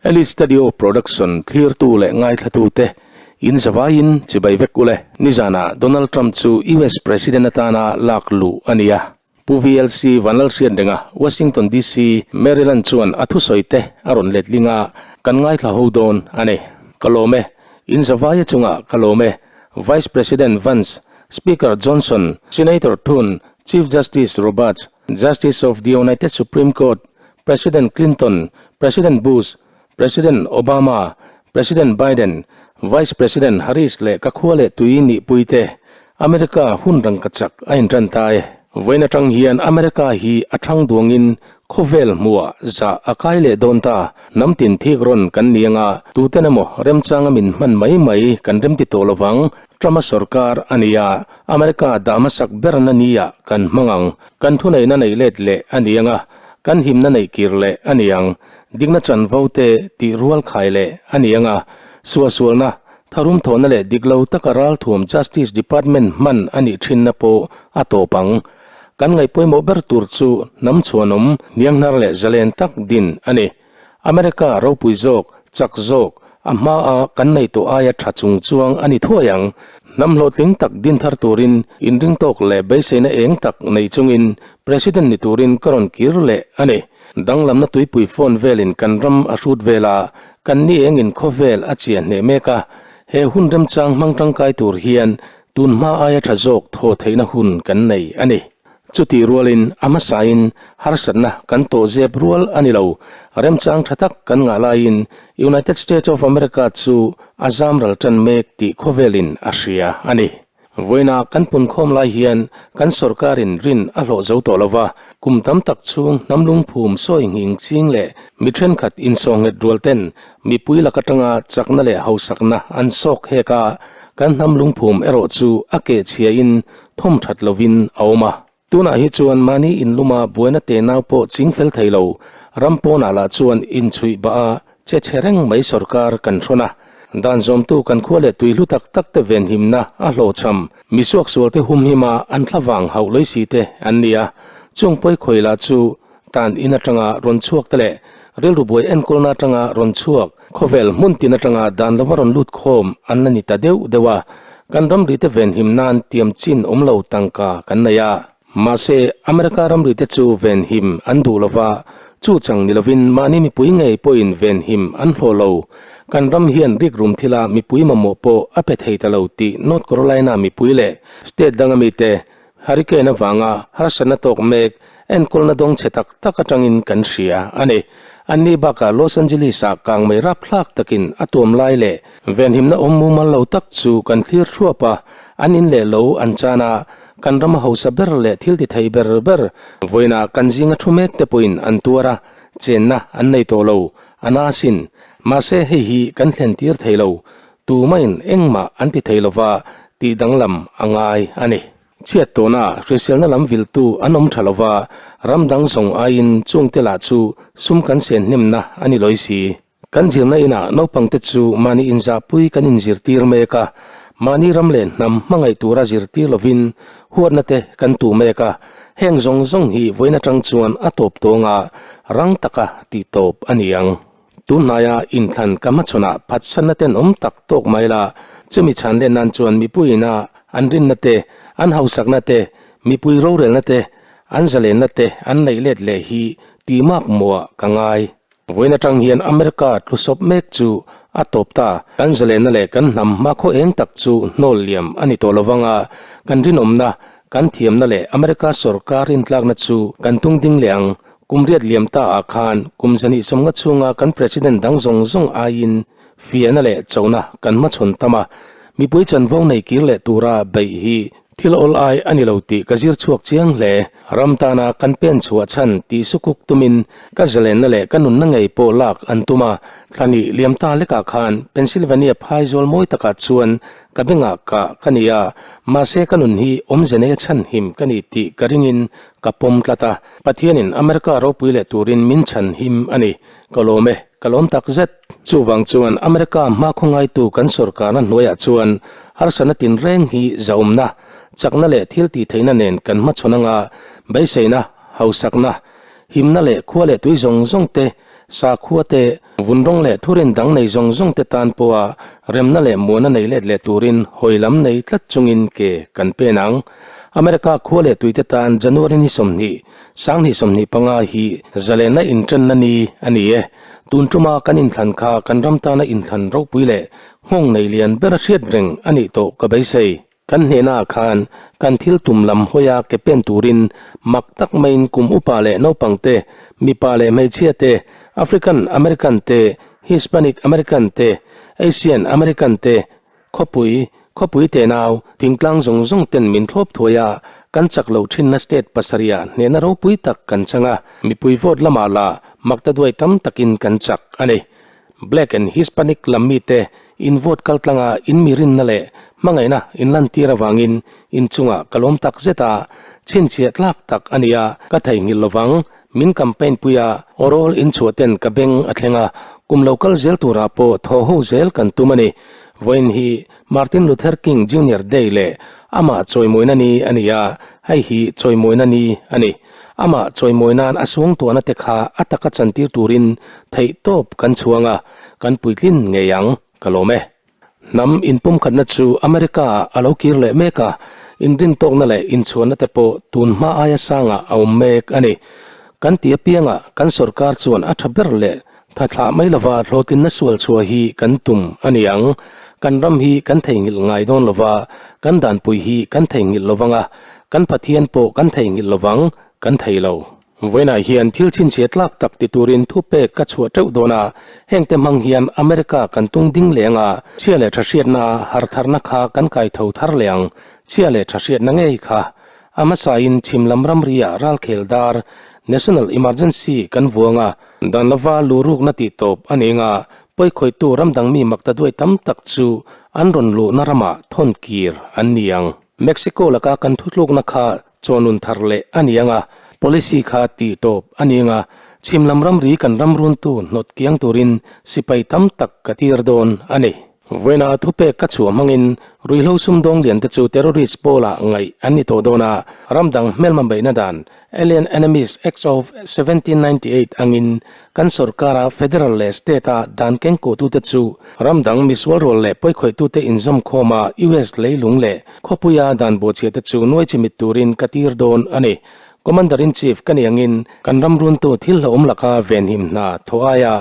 Elite Studio Production thlirtu leh ngaithlatute in zavaiin chibai vek ule. Nizanah Donald Trump chu US President atana lak luh a ni a. Pu VLC Vanlalhriatrenga, Washington DC, Maryland chuan a thusawi te a rawn letling a, kan ngaithla ho dawn a ni. Ka lawm e. In zavaia chungah ka lawm e. Vice President Vance, Speaker Johnson, Senator Thune, Chief Justice Roberts, Justice of the United Supreme Court, President Clinton, President Bush, President Obama, President Biden, Vice President Harris leh ka khua leh tui nihpui te, America hun rangkachak a intan ta e. Vawiin atang hian America hi a thang duangin khawvel hmuah zah a kai leh dawn ta. Hnam tin thik rawn kan ni anga, tuten emaw remchanga min hman mai mai kan remti tawh lovang. Trump-a sorkar a ni a, America dah hmasak berna nia kan hmang ang. Kan thuneihna neih let leh a ni anga, kan himna neih kir leh a ni ang. Dikna chanvo te tih rual khai leh a ni anga, suahsualna, tharum thawhna leh dik lo taka ralthuam Justice Department hman a nih thinna pawh a tawp ang. Kan ngaihpawimawh ber tur chu hnam chhuanawm, hnianghnar leh zalen tak din a ni. America ropui zawk, chak zawk, a hmaa kan nei tawh aia tha chung chuang a ni thuai ang. Hnam hlawhtling tak din thar turin inring tawk leh beiseina eng tak nei chungin President ni turin ka rawn kir leh a ni. Danglamna tuipui phone velin kan ram a hrut vel a, kan ni engin khawvel a chiah hneh mek a. He hun remchang hmang tangkai tur hian tun hma aia tha zawk thaw theihna hun kan nei a ni. Chutih rualin a hmasain harsatna kan tawh zep rual a ni lo. Remchang tha tak kan ngah laiin United States of America chu a zam ral tan mek tih khawvelin a hria a ni. Vawiina kan punkhawm lai hian kan sorkarin rin a hlawh zo tawh lo va, kum tam tak chhung hnam lungphum sawi nghing ching leh mi thenkhat insawhnghet rual ten mipui lak atanga chakna leh hausakna an sawk hek a, kan hnam lungphum erawh chu a kehchhiain thawm that lovin a awm a. Tunah hi chuan mahni inluma buaina te nau pawh ching fel thei lo, ram pawnah lah chuan inchhuih bah a che chhe reng mai sorkar kan hrawn a. Dan zawmtu kan khua leh tui hlu tak tak te venhimna a hlawhchham, mi suaksual te humhima an thlavang hauh lawisi te an ni a. Chung pawi khawi lah chu tan in atanga rawn chhuak te leh rilru buai enkawlna atanga rawn chhuak, khawvel hmun tin atanga dan lova rawn lut khawm an la ni ta deuh deuh a, kan ramri te venhim nan tiam chin awm lo tangka kan nei a. Mahse, America ramri te chu venhim an duh lova, chu chang ni lovin mahni mipui ngei pawhin venhim an hlawh lo. Kan ram hian rikrum thila mipui mamawh pawh a pe thei ta lo tih North Carolina mipui leh state danga mite Hurricane avanga harsatna tawk mek enkawlna dawng chhe tak tak atangin kan hria a ni. Anni bakah Los Angeles-ah kangmei rapthlak takin a tuam lai leh venhimna awm mumal lo tak chu kan thlir thuap a, an in leh lo an chan a, kan rama hausa ber leh thil ti thei ber ber vawiinah kan zinga thu mek te pawhin an tuar a, chenna an nei tawh lo, a na asin. Mahse hei hi kan thlen tir thei lo, Tumain engmah an ti thei lova tih danglam a ngai a ni. Chhiat tawhna hriselna lam viltu an awm tha lova, ram dang zawng aiin chungte lah chu sum kan sen hnemna a ni lawi si. Kan zirna inah naupangte chu mahni inzahpui kan inzirtir mek a, mahni ram leh hnam hmangaih tura zirtir lovin huatna te kan tuh mek a, heng zawng zawng hi vawiin atang chuan a tawp tawnga rang taka tih tawp a ni ang. Tunhnaia inthlan ka hmachhawnah phatsanna tenawm tak tawk mai la, chumi chhan len nan chuan mipuiina an rinna te, an hausakna te, mipui rorelna te, an zalenna te an neih let leh hi tih mak mawah ka ngai. Vawiin atang hian America tlusawp mek chu a tawp ta, kan zalenna leh kan hnam hmakhaw eng tak chu hnawl liam a ni tawh lovang a, kan rinawmna, kan thiamna leh America sorkar rintlakna chu kan tung ding leh ang. Kum riat liam ta ah khan kum zahnih sawmnga chhunga kan President dang zawng zawng aiin fiahna leh chona kan hmachhawn tam a, mipui chanvo nei kir leh tura beih hi thil awl ai a ni lo tih ka zir chhuak chiang hle. Ram tana kan pen chhuah chhan tih sukuk tumin ka zalenna leh ka nunna ngei pawh lak an tum a, thlahnih liam ta lekah khan Pennsylvania phaizawl mawi takah chuan Ka bengah ka ka ni a, mahse ka nun hi awmze nei a chhanhim ka ni tih ka ringin ka pawm tlat a. Pathianin America ropui leh turin min chhanhim a ni. Ka lawm e, ka lawm tak zet. Chuvang chuan America hmakhaw ngaitu kan sorkarna hnuaiah chuan harsatna tinreng hi zahawmna, chakna leh thil tihtheihna nen kan hmachhawn anga beiseina, hausakna, himna leh khua leh tui zawng zawng te. Sakhua te, vun rawng leh thurin dang nei zawng zawng te tan pawha remna leh muana nei let leh turin hawi lam nei tlat chungin ke kan pen ang. America khua leh tuite tan January ni 20, 2025 hi zalenna intrenna ni a ni e. Tun tuma kan inthlan kha kan ram tana inthlan ropui leh nghawng nei lian ber a hriat reng a nih tawh ka beisei. Kan hnehnaah khan kan thil tum lam hawia ke pen turin mak tak maiin kum upa leh naupang te, mipa leh hmeichhia te, African American te, Hispanic American te, Asian American te, khawpui, khawpui tenau, thingtlang zawng zawng ten min thlawp thuai a, kan chak lo thinna state pasarihah hnehna ropui tak kan chang a, mipui vote lamah lah maktaduai tam takin kan chak a ni. Black and Hispanic lam mite in vote kaltlanga in mi rinna leh hmangaihna in lantir avangin in chungah ka lawm tak zet a, chhinchhiah tlak tak a nia, ka theihnghilh lovang, min campaign pui a, awrawl in chhuah ten ka beng a thleng a, kum lo kal zel turah pawh thaw ho zel kan tum a ni. Vawiin hi Martin Luther King Junior Day leh amah chawimawina ni a ni a, hei hi chawimawina ni a ni. Amah chawimawi nan a suangtuahna te kha a taka chantir turin theihtawp kan chhuang a, kan puitlin ngei ang, ka lawm e. Hnam inpumkhatna chu America-ah a lo kir leh mek a, inrintawkna leh inchhuanna te pawh tun hma aia sangah a awm mek a ni. Kan ti apiangah kan sorkar chuan a tha ber leh tha thlah mai lova hlawhtlinna sual chhuah hi kan tum a ni ang. Kan ram hi kan theihnghilh ngai dawn lova, kan danpui hi kan theihnghilh lovang a, kan Pathian pawh kan theihnghilh lovang, kan thei lo. Vawiinah hian thil chhinchhiah tlak tak ti turin thupek ka chhuah teuh dawn a, hengte hmang hian America kan tung ding leh anga chhia leh tha hriatna har tharna kha kan kai tho thar leh ang, chhia leh tha hriatna ngei kha. A hmasain chhim lam ramriah ralkhel dar, National Emergency, kan vuang a, dan lova lurukna tih tawp a ni anga pawikhawihtu ramdang mi makta duai tam tak chu an rawn luhna ramah thawn kir an ni ang. Mexico laka kan thutlukna kha chawnun thar leh a ni anga policy kha tih tawp a ni anga chhim lam ramri kan ram runtu hnawt kiang turin sipai tam tak ka tir dawn a ni. Vawiina thupek ka chhuah hmangin ruihhlo sumdawng lian te chu terrorist pawlah ngaih an ni tawh dawn a, ram dang hmelma beihna dan Alien Enemies Act of 1798 angin kan sorkara federal leh state-a dan kengkawhtute chu ram dang misual rual leh pawikhawih-tute inzawmkhawma US leilung leh khawpuia dan bawhchhiahte chu nuai chimit turin ka tir dawn a ni. Commander-in-Chief ka ni angin kan ram runtu thil hlauhawm laka venhim hna thawh aia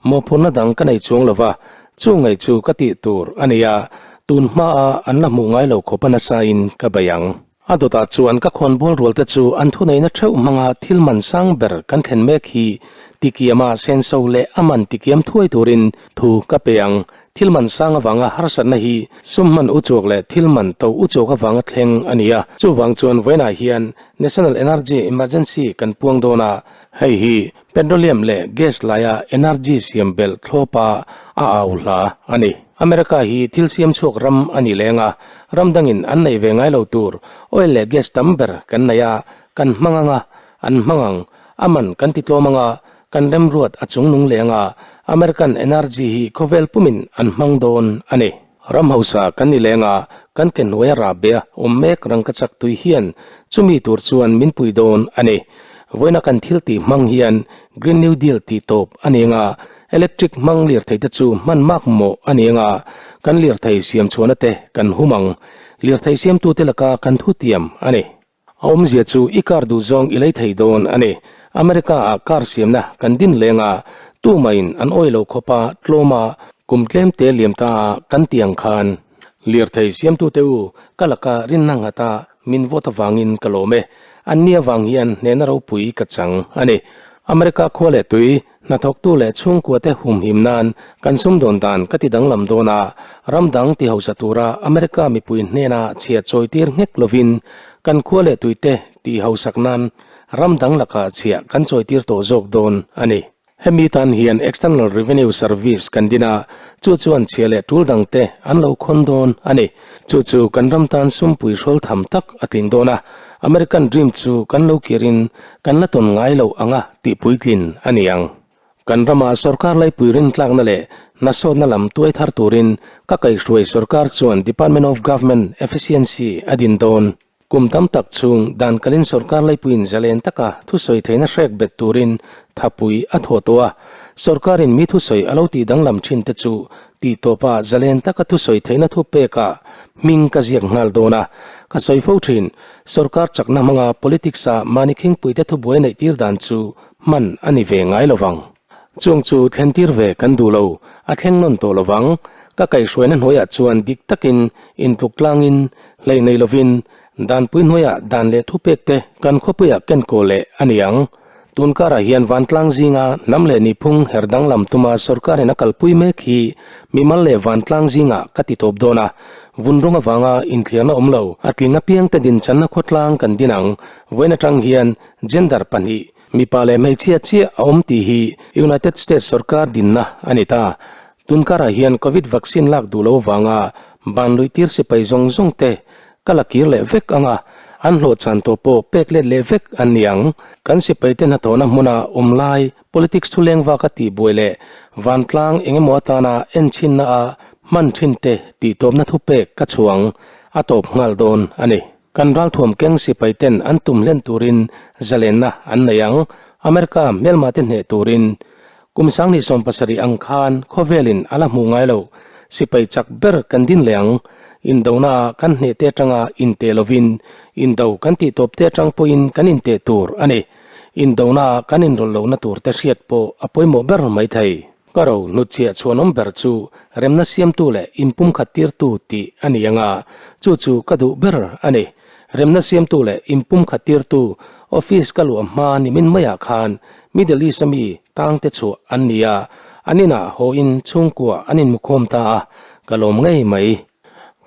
mawhphurhna dang ka nei chuang lova, Chu ngaih chu ka tih tur a ni a, tun hmaa an la hmuh ngai lo khawp a nasa in ka bei ang. A dawtah chuan ka khawnbawl rual te chu an thuneihna theuh hmanga thil man sang ber kan thlen mek hi tikiama senso leh a man tikiam thuai turin thu ka pe ang. Thil man sang avanga harsatna hi sum hman uchuak leh thil man to uchuak avanga thleng a ni a, chuvang chuan vawiinah hian National Energy Emergency kan puang dawn a, hei hi Petroleum leh gas laia energy siam belh thlawpa a au hla a ni. America hi thil siam chhuak ram a ni leng a, ram dangin an neih ve ngai lo tur oil leh gas tam ber kan nei a, kan hmang ang a, an hmang ang, a man kan ti tlawm ang a, kan remruat a chungnung leng a, American energy hi khawvel pumin an hmang dawn a ni. Ram hausa kan ni leng a, kan ke hnuaia rah be a awm mek rangkachak tui hian chumi tur chuan min pui dawn a ni. Vawiina kan thil tih hmang hian Green New Deal tih tawp a ni anga, electric hmang lirthei te chu hman mak mawh a ni anga, kan lirthei siam chhuahna te kan hum ang. Lirthei siamtute laka kan thutiam a ni. A awmzia chu i car duh zawng i lei thei dawn a ni. America ah car siamna kan din leng a, tumahin an awi lo khawp a, tlawm a, kum tlem te liam ta a kan ti ang khan. Lirthei siamtute u, ka laka rinna nghat a min vote avangin ka lawm e. Anni avang hian hnehna ropui ka chang a ni. America khua leh tui, Hnathawktu leh chhungkuate humhim nan kan sumdawn dan ka ti danglam dawn a, ram dang ti hausa tura America mipui hnena chhia chawitir nghek lovin kan khua leh tuite tih hausak nan ram dang lakah chhia kan chawitir tawh zawk dawn a ni. Hemi tan hian External Revenue Service kan din a, chu chuan chhia leh tul dangte an lo khawn dawn a ni. Chu chu kan ram tan sumpui hrawl tham tak a tling dawn a, American Dream chu kan lo kirin kan la tawn ngai loh anga tih puitlin a ni ang. Kan rama sorkar laipui rintlakna leh hnasawtna lam tuai thar turin ka kaihhruai sorkar chuan Department of Government Efficiency a din dawn. Kum tam tak chhung dan kalin sorkar laipuiin zalen taka thusawi theihna hrek bet turin thapui a thawh tawh a. Sorkarin mi thusawi a lo tih danglam thin te chu tih tawpa zalen taka thusawi theihna thu pekah hming ka ziak nghal dawn a, ka sawi fo thin. Sorkar chakna hmanga politics-a mahni khingpuite thubuai neih tir dan chu hman a ni ve ngai lo vang. Chuang chu thlen tir ve kan duh lo, a thleng nawn tawh lo vang. Ka kaihhruaina hnuaiah chuan dik takin intluk tlangin, hleih nei lovin, danpui hnuaiah dan leh thupekte kan khawpuiah kenkawl leh a ni ang. Tun karah hian vantlang zinga hnam leh nihphung her danglam tuma sorkarin a kalpui mek hi mimal leh vantlang zingah ka ti tawp dawn a, vun rawng avanga inthliarna awm lo, a tling apiangte dinchanna khawtlang kan din ang. Vawiin atang hian gender pahnih, mipa leh hmeichhia chiah a awm tih hi United States sorkar dinna a ni ta. Tun karah hian Covid vaccine lak duh lo avanga ban luih tir sipai zawng zawng te Ka la kir leh vek ang a, an hlawh chan tawh pawh pek let leh vek an ni ang. Kan sipaite hnathawhna hmuna awm lai politics thu leng vak a tih buai leh vantlang eng emaw atana enchhinna a hman thin te tih tawpna thu pek ka chhuang a tawp nghal dawn a ni. Kan ralthuam keng sipaiten an tum hlen turin zalenna an nei ang, America hmelmate hneh turin. Kum 2070 ang khan khawvelin a la hmuh ngai lo, sipai chak ber kan din leh ang. Indona kan hneh te atanga inteh lovin, indo kan tih tawp te atang pawhin kan inteh tur a ni. Indona kan inrawlh lohna tur te hriat pawh a pawimawh ber mai thei. Ka ro hnutchhiah chhuanawm ber chu remna siamtu leh inpumkhat tirtu tih a ni ang a, chu chu ka duh ber a ni. Remna siamtu leh inpumkhat tirtu office ka luah hma nimin maiah khan Middle East a mi tangte chhuah an ni a, an inah haw in chhungkua an inmukhawm ta a, ka lawm ngei mai.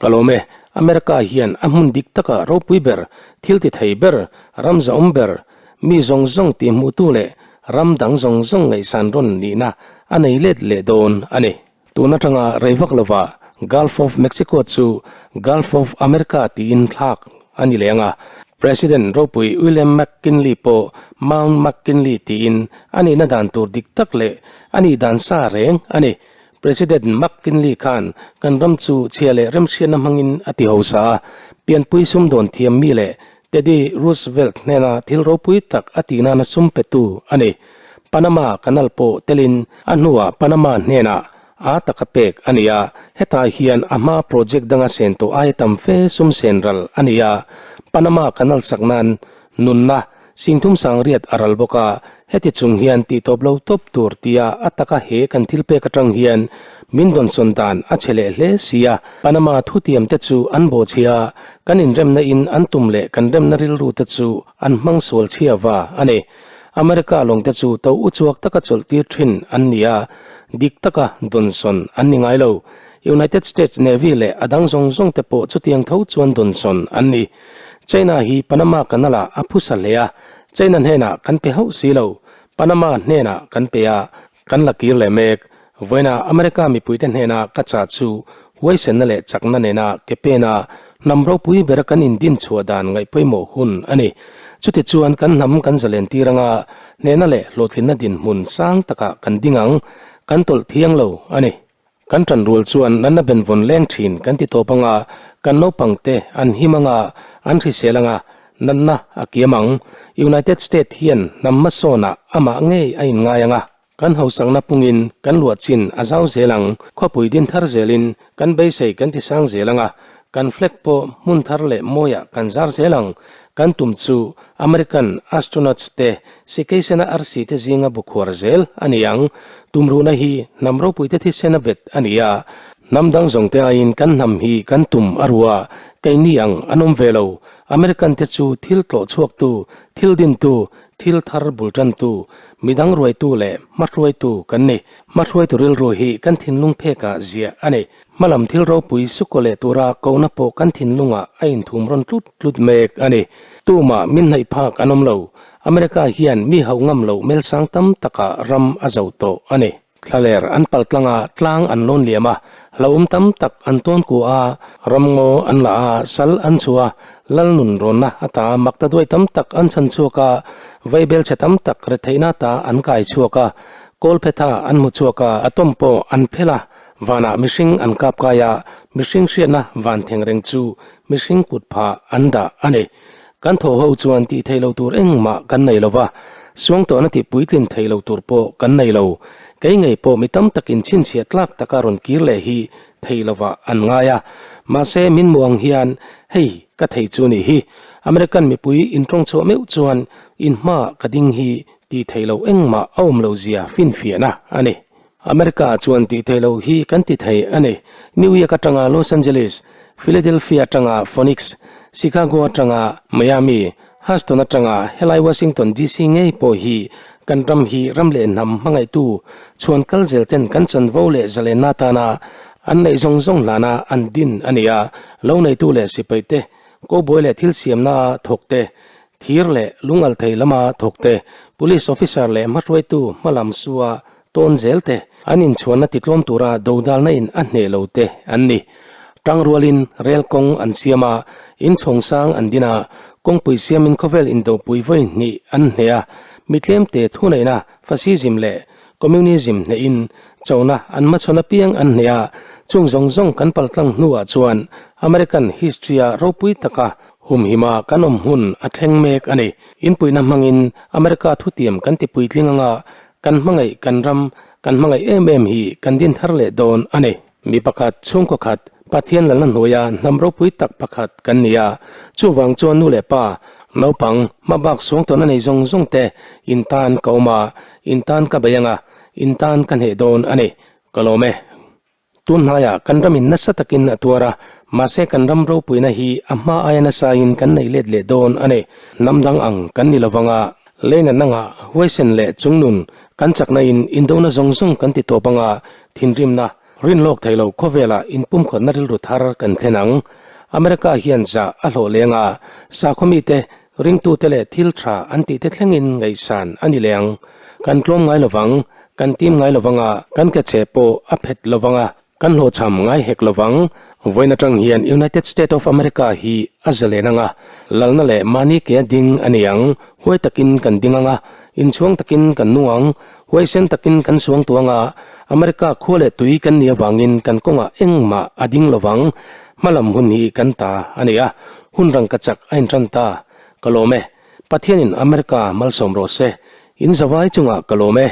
Ka lawm e, America hian a hmun dik taka ropui ber, thil ti thei ber, ram zahawm ber, mi zawng zawng tihhmuhtu leh ram dang zawng zawng ngaihsan rawn nihna a nei let leh dawn a ni. Tun atanga rei vak lovah Gulf of Mexico chu Gulf of America tiin thlak a ni leh ang a, President ropui William McKinley pawh Mount McKinley tiin a nihna dan tur dik tak leh a nih dan sa reng a ni. President McKinley khan kan ram chu chhia leh remhriatna hmangin a ti hausa a, pianpui sumdawn thiam mi leh Teddy Roosevelt hnena thil ropui tak a tih nana sum petu a ni. Panama Canal pawh telin a hnuah Panama hnenah a taka pek a ni a, hetah hian a hma project danga sen tawh aia tam fe sum sen ral a ni a, Panama Canal sak nan nunna singthum sangriat a ral bawk a, heti chung hian tihtawp lo tawp tur tia a taka he kan thil pek atang hian min dawnsawn dan a che leh hle si a, Panama thutiam te chu an bawhchhia a, kan inremna in an tum leh kan remna rilru te chu an hmang sual chhia va a ni. America lawngte chu to uchuak taka chawlh tir thin an ni a, dik taka dawnsawn an ni ngai lo. United States Navy leh a dang zawng zawng te pawh chutiang tho chuan dawnsawn an ni. China hi Panama Canal ah a phusa hle a, China hnenah kan pe hauh si lo, Panama hnenah kan pe a, kan la kir leh mek. Vawiina America mipuite hnena ka chah chu huaisenna leh chakna nena ke pena hnam ropui bera kan indin chhuah dan ngaih pawimawh hun a ni. Chutichuan kan hnam kan zalen tir anga hnehna leh hlawhtlinna dinhmun sang takah kan ding ang, kan tawlh thiang lo a ni. Kan ṭanrual chuan natna benvawn leng ṭhin kan ti tawp anga, kan naupangte an him anga, an hrisel anga, natna a kiam ang. United State hian hnam hmasawnah amah ngei a inngai anga. Kan hausakna pungin kan luah chin a zau zel ang, khawpui din thar zelin kan beisei kan ti sang zel anga, kan flag pawh hmun thar leh mawiah kan zar zel ang. Kan tum chu American astronauts te sikeisena arsi te zinga bu khuar zel a ni ang. Tumruhna hi hnam ropuite thisen a bet a ni a, hnam dang zawng te aiin kan hnam hi kan tum a rua, keini ang an awm ve lo. American te chu thil tlawh chhuaktu, thil dintu, Thil thar bul tantu, midang ruaitu leh hmahruaitu kan ni. Hmahruaitu rilru hi kan thinlung phekah ziah a ni. Hmalam thil ropui sukaw leh tura kohna pawh kan thinlungah a inthum rawn tlut tlut mek a ni. Tumah min hnaih phak an awm lo. America hian mi hauh ngam loh melsang tam takah ram a zo tawh a ni. Thlaler an pal tlang a, tlang an lawn liam a, hlauhawm tam tak an tawn ku a, ramngaw an la a, sal an chhuah a, lal nun rawnna ata makta duai tam tak an chhan chhuak a, vaibel chhe tam tak retheihna ata an kai chhuak a, kawlphetha an hmu chhuak a, atom pawh an phel a, vanah mihring an kap kai a, mihring hriatna van theng reng chu mihring kut phah an dah a ni. Kan thaw ho chuan tih theih lo tur engmah kan nei lo va, suangtuahna tih puitlin theih lo tur pawh kan nei lo. Kei ngei pawh mi tam takin chhinchhiah tlak taka rawn kir leh hi thei lovah an ngai a. Mahse, min hmuh ang hian hei ka thei chu nih hi. American mipui intawngchhuah meuh chuan in hmaah ka ding hi tih theih loh engmah a awm lo zia finfiahna a ni. America ah chuan tih theih loh hi kan ti thei a ni. New York atanga Los Angeles, Philadelphia atanga Phoenix, Chicago atanga Miami, Houston atanga helai Washington DC ngei pawh hi kan ram hi ram leh hnam hmangaihtu chhuan kal zel ten kan chanvo leh zalenna atana an neih zawng zawng hlana an din a ni a, lo neitu leh sipai te, cowboy leh thil siamna thawk te, Thir leh lungal thei lama thawkte, Police Officer leh hmahruaitu hmalam sua tawn zel te, an inchhuanna titlawm tura dodalna in a hneh lo te an ni. Tangrualin rel kawng an siam a, inchhawng sang an din a, kawngpui siamin khawvel indopui vawi hnih an hneh a, mi tlemte thuneihna Fascism leh Communism hnehin chona an hmachhawn apiang an hneh a, chung zawng zawng kan paltlang hnuah chuan American history-a ropui taka Humhima kan awm hun a thleng mek a ni. Inpuihna hmangin America thutiam kan ti puitling anga kan hmangaih kan ram kan hmangaih em em hi kan din thar leh dawn a ni. Mi pakhat, chhungkaw khat, Pathian lalna hnuaia hnam ropui tak pakhat kan ni a. Chuvang chuan nu leh pa, naupang, hmabak suang tawn a nei zawng zawng te in tan ka awm a, in tan ka bei anga in tan ka hneh dawn a ni. Ka lawm e. Tunhnaiah kan ramin nasa takin a tuar a, mahse kan ram ropuina hi a hma aia nasain kan nei let leh dawn a ni. Hnam dang ang kan ni lovang a, leina nangah huaisen leh chungnun kan chakna-in indona zawng zawng kan ti tawp anga thinrimna rinlawk thei lo khawvelah inpumkhatna rilru thar kan thlen ang. America hian zah a hlawh leng a, sakhaw mite, ringtute leh thil tha an tihte thlengin ngaihsan a ni leh ang. Kan tlawm ngai lovang. Kan tim ngai lovang a, kan ke che pawh a phet lovang a, kan hlawhchham ngai hek lovang. Vawiin atang hian United State of America hi a zalen ang a, lalna leh mahni ke a ding a ni ang. Huai takin kan ding ang a, inchhuang takin kan nung ang, huaisen takin kan suang tuang a, America khua leh tui kan nih avangin kan kawngah engmah a ding lovang. Hmalam hun hi kan ta a ni a, hun rangkachak a intan ta. Ka lawm e. Pathianin America malsawm rawh se. In zavai chungah ka lawm e.